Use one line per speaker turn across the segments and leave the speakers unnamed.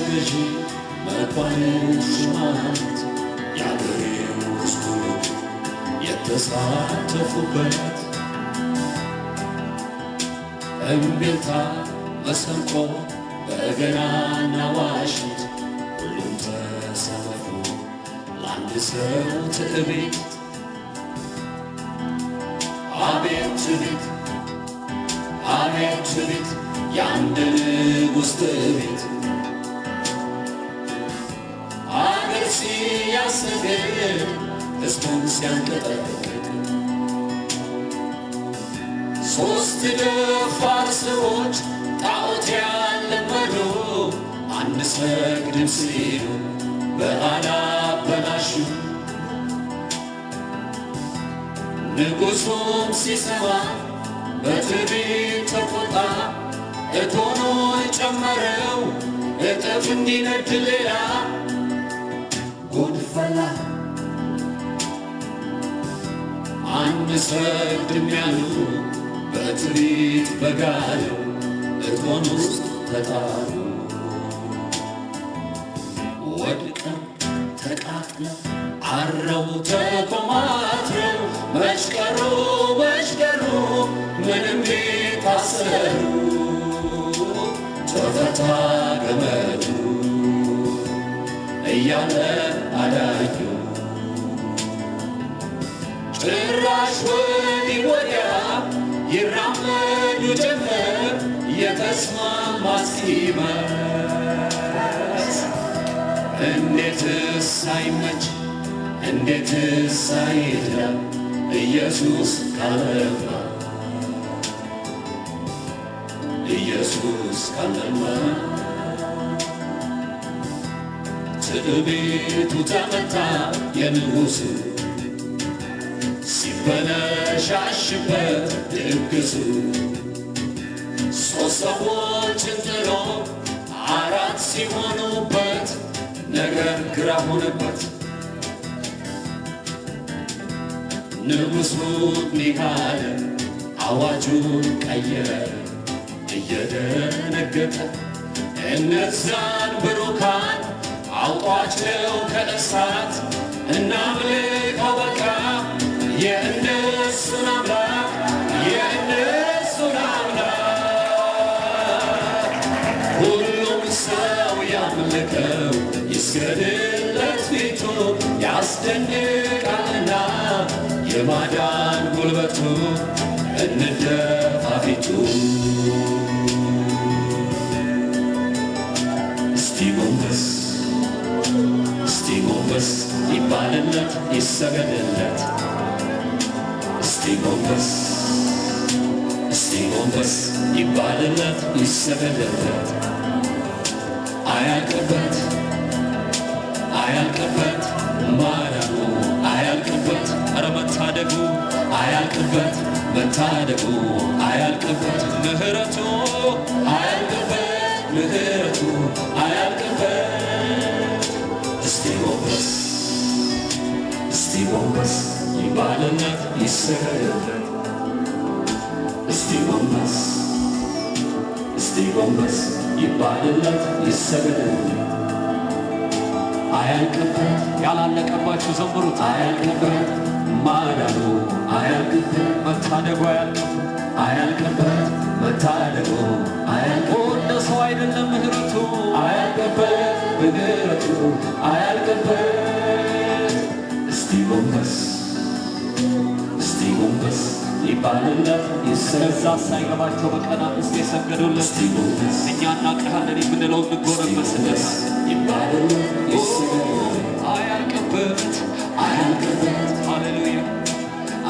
ገዢ መኳንንት ሹማምንት የአገሬው ሕዝብ ሁሉ የተሳተፉበት እምቢልታ፣ መሰንቆ፣ በገናና ዋሽንት ሁሉም ተሰለፉ ለአንድ ሰው ትዕቢት። አቤት ትዕቢት፣ አቤት ትዕቢት፣ የአንድ ንጉሥ ትዕቢት! አገር ሲያሰግድ ሕዝቡን ሲያንቀጠቅጥ ሦስት ደፋር ሰዎች ጣዖት ያለመዱ አንሰግድም ሲሉ በዓል አበላሹ። ንጉሡም ሲሰማ በትዕቢት ተቆጣ፣ እቶኑን ጨመረው እጥፍ እንዲነድ ሌላ። ጉድ ፈላ! አንሰግድም ያሉ በትዕቢት በጋለው እቶን ውስጥ ተጣሉ። ወድቀው ተቃጥለው አረው ተኮማትረው መች ቀሩ መች ቀሩ ምንም ቢታሰሩ ተፈታ ገመዱ እያለ አዳኙ። ጭራሽ ወዲህ ወዲያ ይራመዱ ጀመር የተስማማ እስኪመስል። እንዴትስ አይመች፣ እንዴትስ አይድላ ኢየሱስ ካለማ፣ ኢየሱስ ካለማ። ትዕቢቱ ተመታ የንጉሡ ሲበለሻሽበት ድግሱ። ሦስት ሰዎችን ጥሎ አራት ሲሆኑበት ነገር ግራ ሆነበት። ንጉሡ እንዲህ አለ፣ አዋጁን ቀየረ እየደነገጠ፦ እነዛን ብሩካን አውጧቸው ከእሳት፣ እናምልከው በቃ የእነሱን አምላክ፣ የእነሱን አምላክ። ሁሉም ሰው ያምልከው ይስገድለት ፊቱ፣ ያስደንቃልና የማዳን ጉልበቱ፣ እንደፋ ፊቱ። እስቲ ጎንበስ፣ እስቲ ጎንበስ ይባልለት ይሰገድለት። እስቲ ጎንበስ፣ እስቲ ጎንበስ ይባልለት ይሰገድለት። አያልቅበት፣ አያልቅበት ማዳኑ አያልቅበት፣ ኧረ መታደጉ አያልቅበት፣ መታደጉ አያልቅበት፣ ምህረቱ አያልቅበት፣ ምህረቱ አያልቅበት። እስቲ ጎንበስ፣ እስቲ ጎንበስ ይባልለት ይሰገድለት። እስቲ ጎንበስ፣ እስቲ ጎንበስ ይባልለት ይሰገድለት። አያልቅበት።
ያላለቀባችሁ ዘምሩት።
አያልቅበት ማዳኑ አያልቅበት፣
መታደጉ አያልቅበት።
አያልቅበት መታደጉ አያልቅበት።
እንደ ሰው አይደለም ምህረቱ።
አያልቅበት ምህረቱ አያልቅበት። እስቲ ጎንበስ፣ እስቲ ጎንበስ ይባልለት ይሰገድ።
እዛ ሳይገባቸው በቀን አምስት የሰገዱለት
እስቲ ጎንበስ፣
እኛ እናቅሃለን የምንለው እንጎነበስለት።
ይባልለት ይሰገድ።
አያልቅበት፣
አያልቅበት።
ሃሌሉያ።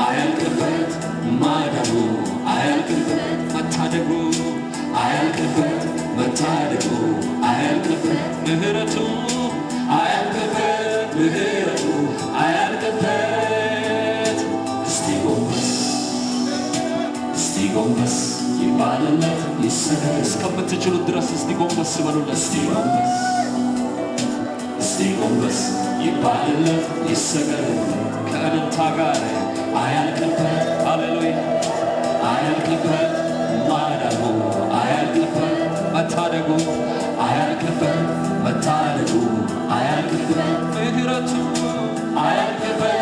አያልቅበት ማዳኑ አያልቅበት፣
መታደጉ
አያልቅበት መታደጉ አያልቅበት፣
ምህረቱ
አያልቅበት ምህረቱ አያልቅበት። እስቲ ጎንበስ፣ እስቲ ጎንበስ ይባልለት ይሰገድ።
እስከምትችሉት ድረስ እስቲ ጎንበስ በሉለት።
እስቲ ጎንበስ፣ እስቲ ጎንበስ ይባልለት ይሰገድ።
ከእልልታ ጋር።
አያልቅበት።
ሃሌሉያ።
አያልቅበት ማዳኑ አያልቅበት፣
መታደጉ
አያልቅበት። መታደጉ አያልቅበት፣
ምህረቱ
አያልቅበት፣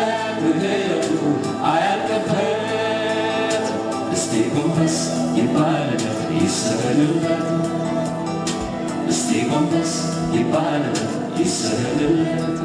ምህረቱ አያልቅበት። እስቲ ጎንበስ ይባልለት ይሰገድለት፣ እስቲ ጎንበስ ይባልለት ይሰገድለት።